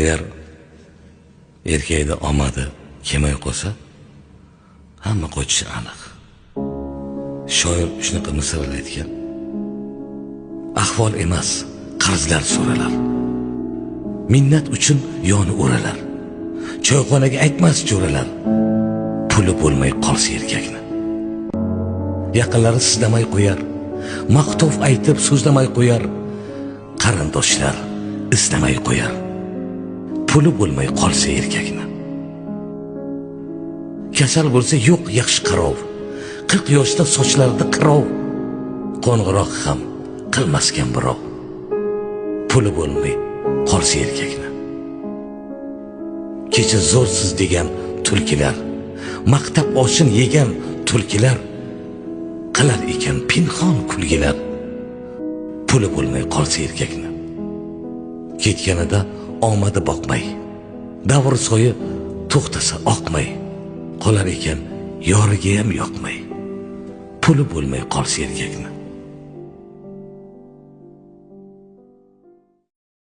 Agar erkakda omadi kelmay qolsa, hamma qochishi aniq. Shoir shunaqa misralar aytgan: ahvol emas, qarzlar so'ralar, minnat uchun yoni o'ralar, choyxonaga aytmas jo'ralar, puli bo'lmay qolsa erkakni. Yaqinlari sizlamay qo'yar, maqtov aytib so'zlamay qo'yar, qarindoshlar islamay qo'yar, puli bo'lmay qolsa erkakni. Kasal bo'lsa yo'q yaxshi qarov, 40 yoshda sochlarida qirov, qo'ng'iroq ham qilmaskan birov, puli bo'lmay qolsa erkakni. Kecha zo'rsiz degan tulkilar, maqtab oshin yegan tulkilar, qilar ekan pinhon kulgilar, puli bo'lmay qolsa erkakni. Ketganida omadi boqmay, davr soyi to'xtasa oqmay, qolar ekan yoriga ham yoqmay, puli bo'lmay qolsa erkakni.